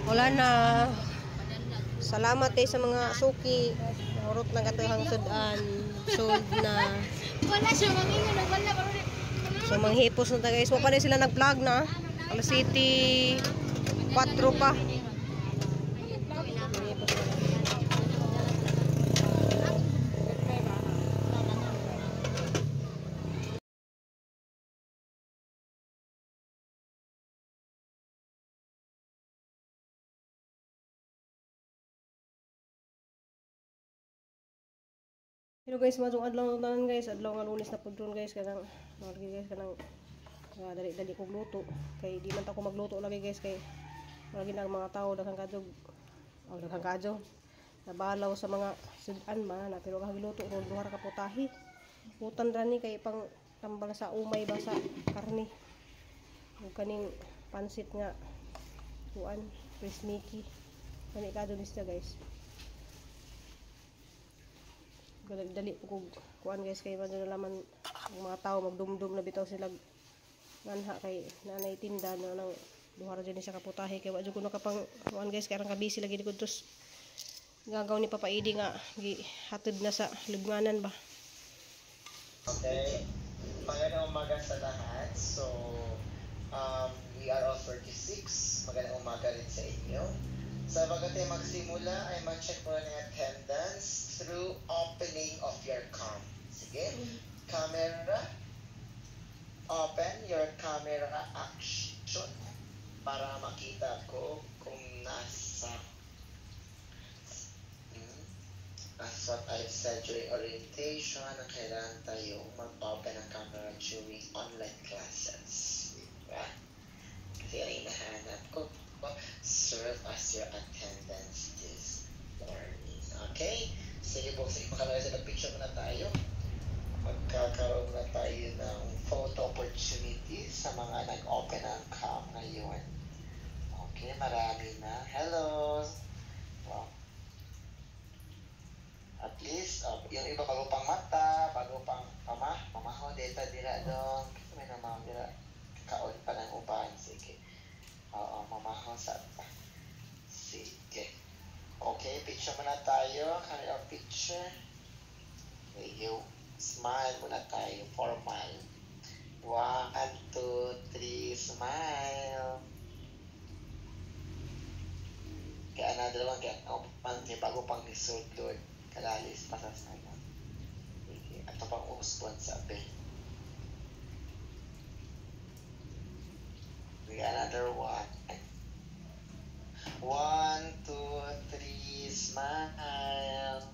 Wala na. Salamat eh sa mga suki. Urot na katuhang sudan. Sold na. Wala siya mangingon, wala pa. So manghipos na ta, guys. Wa pa na sila nag-vlog na. Alas City 4 pa. Manghipos na. Pero guys, masong adlaw na tanan, guys, adlaw nga Lunes na pud guys, kanang mga guys, kanang dali-dali kog luto kay di man ta ko magluto lagi, guys, kay lagi na ang mga tao daghang kadyo oh, daghang kadyo nabalaw sa mga sudan man na, pero kag luto ron duha ra ka putahe. Utan ra ni kay pang tambal sa umay ba sa karne ug kaning pansit nga kuan Chris Mickey kani kadyo ni siya, guys. Dali dali po kog kuan, guys, kay man na laman ang mga tao magdumdum na bitaw sila nganha kay nanay tinda na nang duha ra jud ni siya kaputahe kay wa jud ko nakapang kuan, guys, kay arang ka busy lagi ni kudtos gagaw ni Papa Idi nga gihatod na sa lubnganan ba. Okay. Magandang umaga sa lahat. So, we are all 36. Magandang umaga rin sa inyo. So, bago tayo magsimula, ay mag-check muna ng attendance through opening of your cam. Sige. Camera. Open your camera action para makita ko kung nasa. As what I've said during orientation, na kailangan tayong mag-open ng camera during online classes. Diba? Kasi ang hinahanap ko, serve as your attendance this morning. Okay? Sige, buksan yung camera sa picture muna tayo. Magkakaroon na tayo ng photo opportunity sa mga nag-open ng cam ngayon. Okay, marami na. Hello! Wow. At least, yung iba bago pang mata, bago pang mama, mamaho, data dira dong. Kasi may namang dira. Kaon pa ng uban. Sige. Oo, mamaho sa. Sige. Okay, picture muna tayo. Camera picture. Sige, smile muna tayo. Formal. One, two, three, smile. Kaya another one, kaya ako pang, may bago pang nisulod. Kalalis pa sa sana. Sige, ato pang usbon sa abe. We got another one. One, two, three, smile.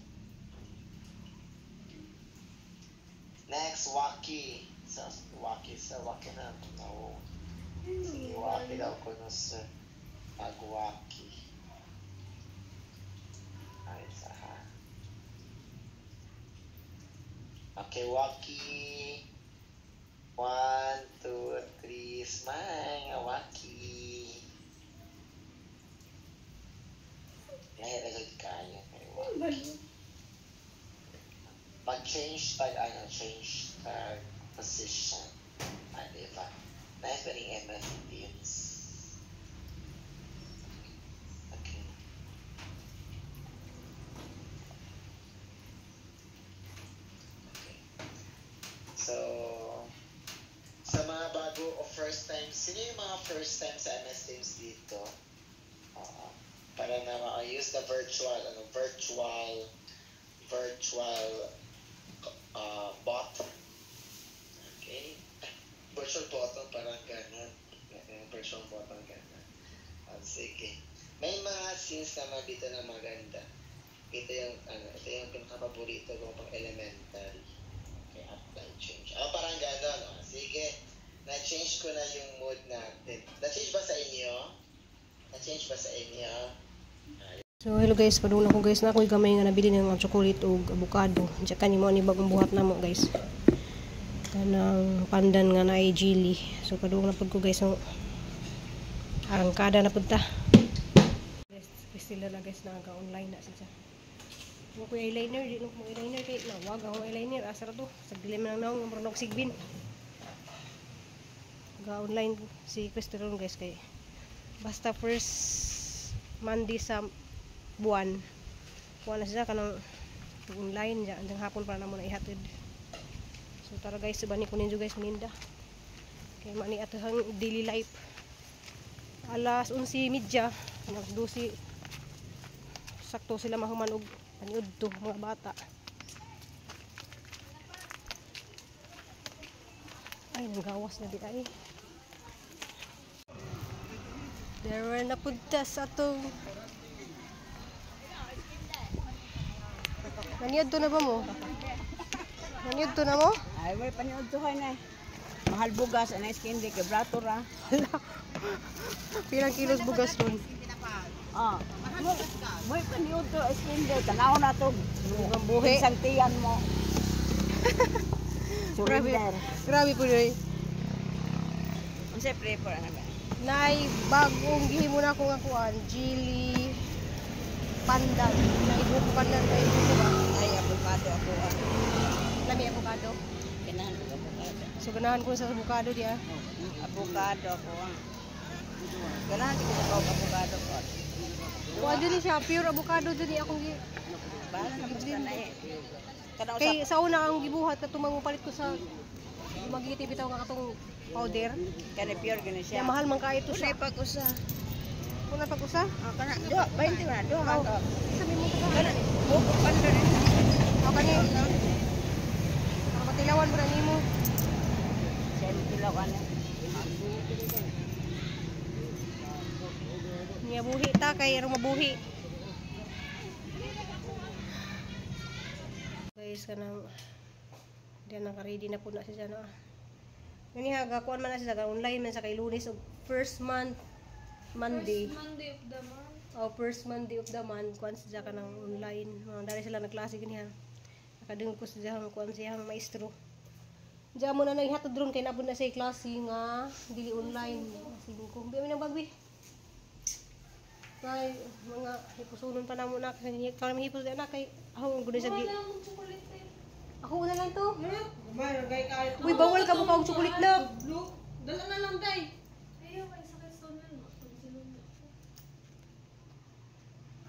Next, Waki. So, Waki, sir. Waki na. No. Sige, Waki daw ko no, sir. Pag-Waki. Ay, sa ha. Okay, Waki. One, two, three, smile. Waki. Ngayon, agad kaya. Kay Waki. Pag-change tag, ano, change tag position. Ah, di ba? Nice ba yung MS Teams? Okay. Okay. So, sa mga bago o first time, sino yung mga first time sa MS Teams dito? Oo. Para na ma-use the virtual, ano, virtual bot. Okay? Virtual button, parang ganun. Virtual button, ganun. Ah, sige. May mga scenes naman dito na maganda. Ito yung, ano, ito yung pinaka-paborito ko pang elementary. Okay, apply change. Ah, parang ganun. Ah, sige. Na-change ko na yung mood natin. Na-change ba sa inyo? Na-change ba sa inyo? Ah, So hello guys, padung ako, guys, na ako'y gamay nga nabili ng mga chocolate ug avocado. Diya kani mo ni bagong buhat namo, guys. Kanang pandan nga naay jelly. So padung na pud ko, guys, ang arangkada na pud ta. Guys, Priscilla na, guys, naga online na siya. Mo ko eyeliner, di no ko eyeliner kay nawag ako eyeliner asa ra to. Sa dilim lang naong murag og sigbin. Ga online si Crystal ron, guys, kay basta first Monday sa buwan. Kuha na siya kanang online diyan hanggang hapon para namo na ihatid. So tara guys, subani ko ninyo guys maninda. Kay mani atohang daily life. Alas 11:30, alas 12 sakto sila mahuman og paniudto mga bata. Ay, nanggawas na di ay. There were na punta sa atong. Naniadto na ba mo? Naniadto na mo? Ay, wala paniudto na. Mahal bugas, anay skin di kay brato ra. Pilang kilos bugas ron? Ah. Moy paniudto skin di tanaw na to. Mukhang buhi. Isang tiyan mo. Grabe. Surrender. Grabe po yun. Unsay prefer ana ba? Nay, bagong gihimo na ako nga kuan, jelly pandan. Nay, buko pandan, nay, buko ba? Ay, avocado ako. Ah. Lami avocado. Ganahan ko avocado. So, ganahan ko sa avocado diya. Avocado ako. Ah. Ganahan ko sa avocado ko. Kuan dyan siya, pure avocado dyan akong gi. Bahala na basta na eh. Kanaw Kay sa una ang gibuhat katong mangupalit ko sa magiti bitaw nga katong powder. Kani pure gani Siya siya. mahal man kaayo to Unay siya. pag-usa. Una pag usa. Ah, kana duha 20 na duha man to. Sa mimo ka. Kana buko pandan. Ako kani. Para patilawan mo na nimo. Siya tilaw ana. Niya buhi ta kay aron mabuhi. Guys, kanang diyan naka-ready na po na siya na. Gani ha, gakuan man na siya ga online man sa kay Lunes og first month Monday. First Monday of the month. Oh, first Monday of the month kuan siya kanang online. Mga dali sila nagklase gani ha. Nakadungog ko siya ang kuan siyang maestro. Diyan mo na nang ihatod ron kay nabon na siya klase nga dili online. Sige ko. Biya mi nang bagwi. Ay, mga hipusunon pa namo na kasi karon hipos na kay ako ang gusto sa gi. Wala akong chocolate eh. Ako una lang to. Uy, bawal ka mo og chocolate na. Dala na lang, day. Ayaw, kay sa kay Sonan.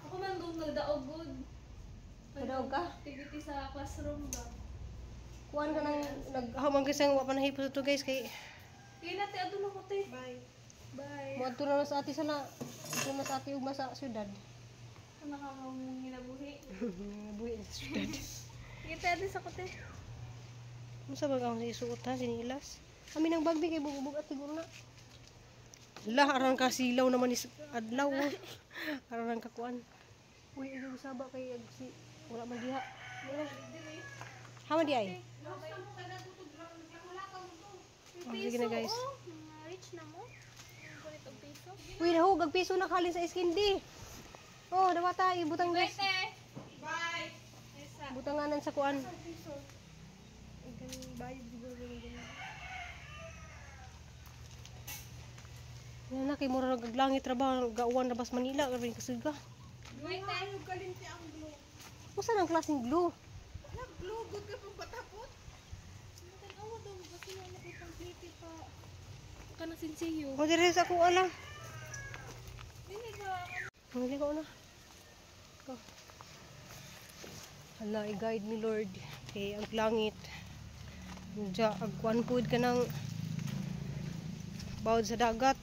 Ako man doon nagdaog good. Nagdaog ka? Activity sa classroom ba? Kuan ka nang naghamang kasi wa pa nahipos to guys kay Sige na, te. Adto na ko, te. Bye. Bye. moadto na lang sa ati sala. Adto na sa ati ugma sa syudad. Ano ka mong hinabuhi? Buhi sa syudad. Sige, te. Adto sa ko, te. Unsa ba ang isuot ha sinilas? Ami nang bagbi kay bugubog at siguro na. Lah aran ka silaw naman is adlaw. Oh. Aran ka kuan. Uy, ayaw saba kay ag si wala man diha. Wala. Haman di ay. Oh, sige na guys. Oh, rich na mo. Kulit og piso. Uy, nahug ag piso na kalin sa iskindi. Oh, dawata ibutang guys. Bye, te. Bye. Butanganan sa kuan. Piso. Yan na kay mura nag langit ra ba gauwan ra bas Manila grabe kasuga. Bye, te. Usa nang klaseng glue? Tanawa daw, kasi wala ko pang clippy pa. Kanang sinsiyo. O dire sa kuan lang. Dili ba? Huli ko na. Go. Hala, i-guide me Lord. Kay ang langit. Diya, agkuan pud ka ng bawod sa dagat.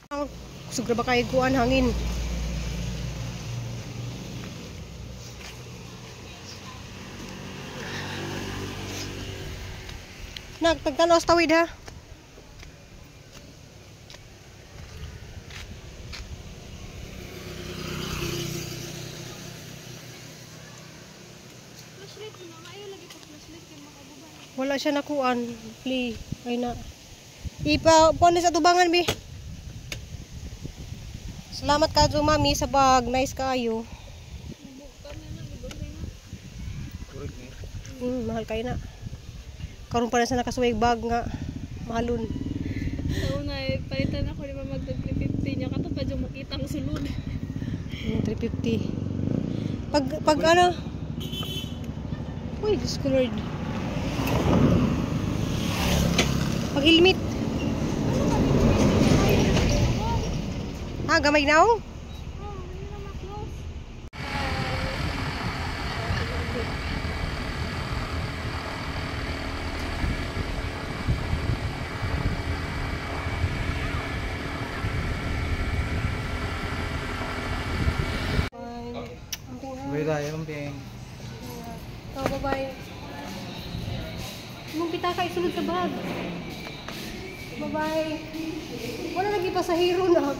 Ang kusog ra ba kay kuan hangin. Nak, tagtanaw sa tawid ha. Flashlight mo na. Ayaw lagi pa flashlight kay makabuban. Wala siya nakuan. Play. Ay na. Ipa, puan sa tubangan, bi. Salamat ka, mami, sa bag. Nice kaayo. Mahal kayo na. Karon pa na sa nakasuway bag nga. Mahalon. Sa una, eh, palitan ako ni Mama mag 350 niya. Kato pa dyan makita ang sulod. 350. Pag ano? Uy, Diyos ko Lord. Pag helmet. Ha, gamay na oh. Bye-bye, Umbing. Oh, bye-bye. Imong pitaka isulod sa bag. Bye-bye. Wala lagi pasahero na.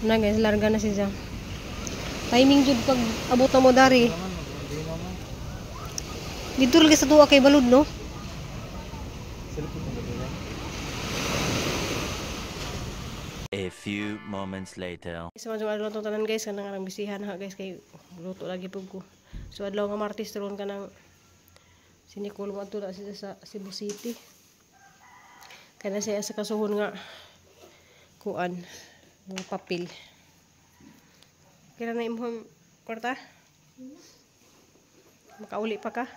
Na guys, larga na siya. Timing jud pag abot na mo dari. Dito lagi sa tuwa kay balud, no? A few moments later. Sa mga adlaw tong tanan guys, kanang arang bisihan ha guys kay luto lagi pud ko. So adlaw nga Martes ron kanang si Nicole mo adto na siya sa Cebu City. Kana siya sa kasuhon nga kuan mga papel. Kira na imong kwarta? Makauli pa ka?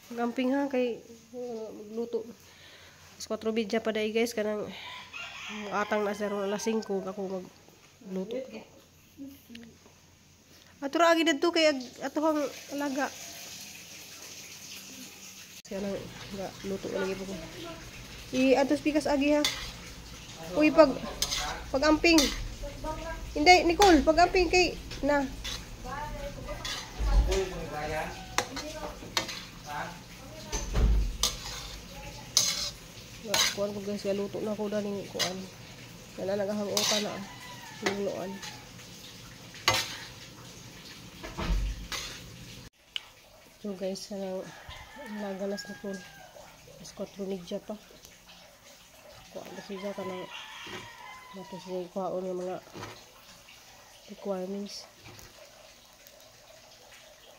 Gamping ha kay magluto. Alas 4 bidya pa dai guys kanang atang na sa alas 5 ako magluto. Ato ra agi didto kay atohang alaga. Siya nang luto lagi po ko. I atos pikas agi ha. Uy pag pag-amping. Hindi Nicole, pag-amping kay na. Kuan ko guys, luto na ko daning kuan. Kana nagahang uta na luluan. So guys, kanang naganas na ko. Alas 4:30 pa. Kuan na siya kanang nato siya kuhaon ng mga requirements.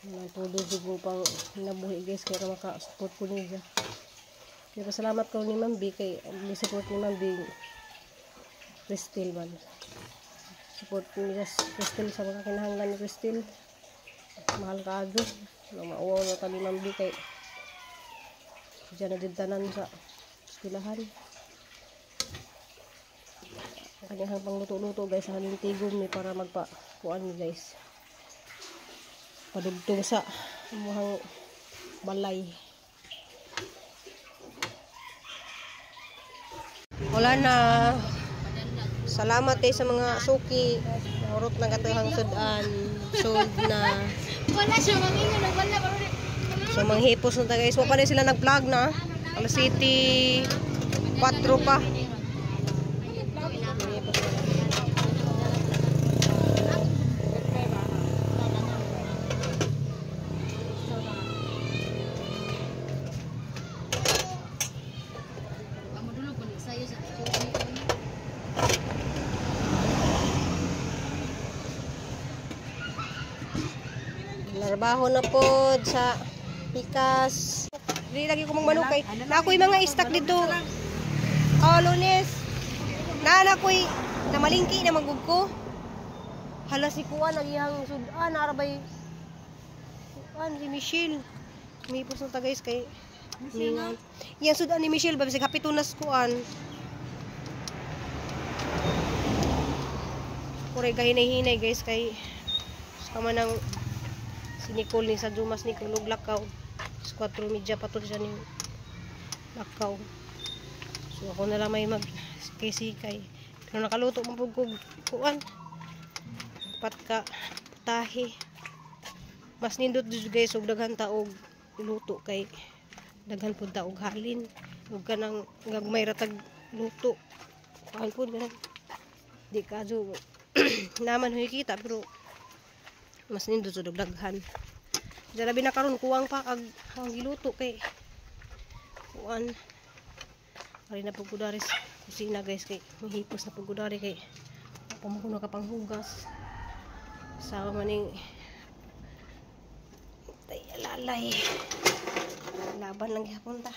Natudo siguro pang nabuhi guys kaya maka-support ko niya. Pero salamat ko ni Ma'am B kay ni support ni Ma'am B Cristel man. Support niya Cristel sa mga kinahanglan ni Cristel. Mahal ka adyo. Nang mauwaw na kami Ma'am B kay diyan na din tanan sa eskwelahan. Ang kanyang pangluto-luto guys sa halin tigom ni para magpa-kuan ni guys. Padugtong sa muhang balay. Wala na. Salamat sa mga suki. Urot na katuhang sudan. Sold na. Wala siya mangingon, wala So manghipos na ta guys. Wa pa na sila nag-vlog na. Alas 7:04 pa. Narbaho na po sa pikas. Di lagi ko manok kay. Na ako'y mga istak dito. Oh, Lunes. Na ako'y namalingki na magug ko. Hala si Kuan ang iyang sudan arabay. Kuan si Michelle. Mipos na ta guys kay Michelle. Iyang sudan ni Michelle ba bisag hapito nas Kuan. Kuray gahinay-hinay guys kay sama nang si Nicole ni sa Dumas ni Kulog Lakaw. 4:30 pa to siya ni Lakaw. So ako na lang may mag kisikay. Pero nakaluto man pud kog kuan. Pat ka tahi. Mas nindot jud guys og daghan ta og luto kay daghan pud ta og halin. Ug kanang gagmay ra tag luto. Kuan pud ganang di kadyo naman huy kita pero mas nindot jud og daghan. Jalabi na karon kuwang pa ag ang giluto kay kuan. Ari na pud ko dari sa kusina guys kay mahipos na pud ko dari kay pamako na ka panghugas. Sama maning tay alalay. Laban lang gihapon ta.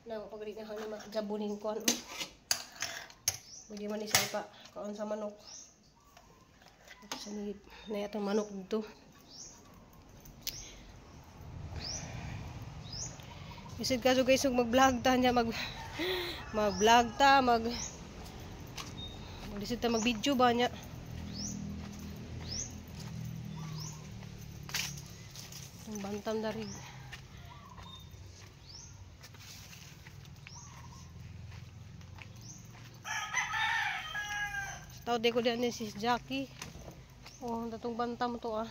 Nang pagri na hang mga jabunin kuan. Pwede man isa pa kaon sa manok. Sa ni na atong manok dito. Isig kaso guys, mag-vlog ta niya, mag-vlog ta, mag-visit ta, mag-video ba niya. Ang bantam dari. Tao di ko diyan ni si Jackie. Oh, datong bantam to ah.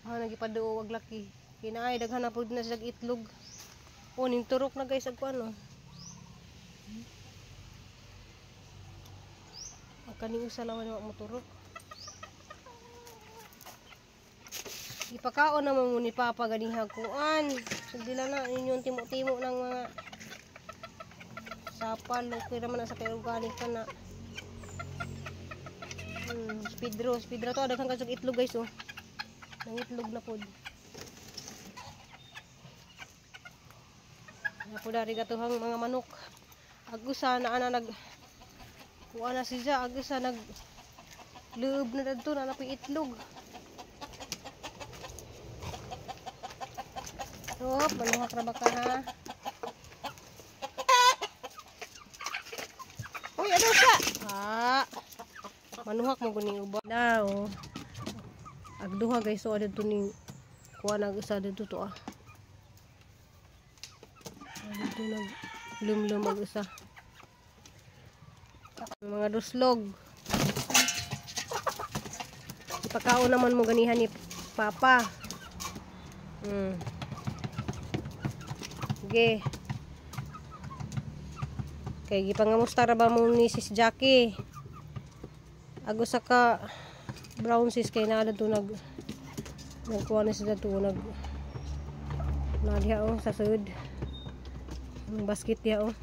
Ah, nagipaduo wag laki. Kinaay daghan na pud na sila itlog. Oh, ning turok na guys ag kuan oh. Ang kaning usa lang wa mo turok. Ipakaon naman mo ni Papa ganiha kuan. Sundila na inyong timo-timo ng mga sapal. Okay naman na sa kay organic pa na. Pedro, Pedro to daghan kasug itlog guys oh. Nang itlog na pod. Na po dari gatuhang mga manok. Agusa na ana nag kuan na siya, agusa nag loob na dadto na napoy itlog. Hop, manuhak ra ba ka ha? Uy, ano siya? Ah. Manuhak mo guning uba. Daw. Agduha guys, so adto ning kuan ag usa dito to ah. Adto nag lumlum ag usa. Mga duslog. Ipakaon naman mo ganihan ni Papa. Sige. Kay gipangamusta ra ba mo ni Sis Jackie? Agusa ka brown sis kay naa dito nag nagkuha na sila to nag nadiha oh sa sud. Ang basket diha oh.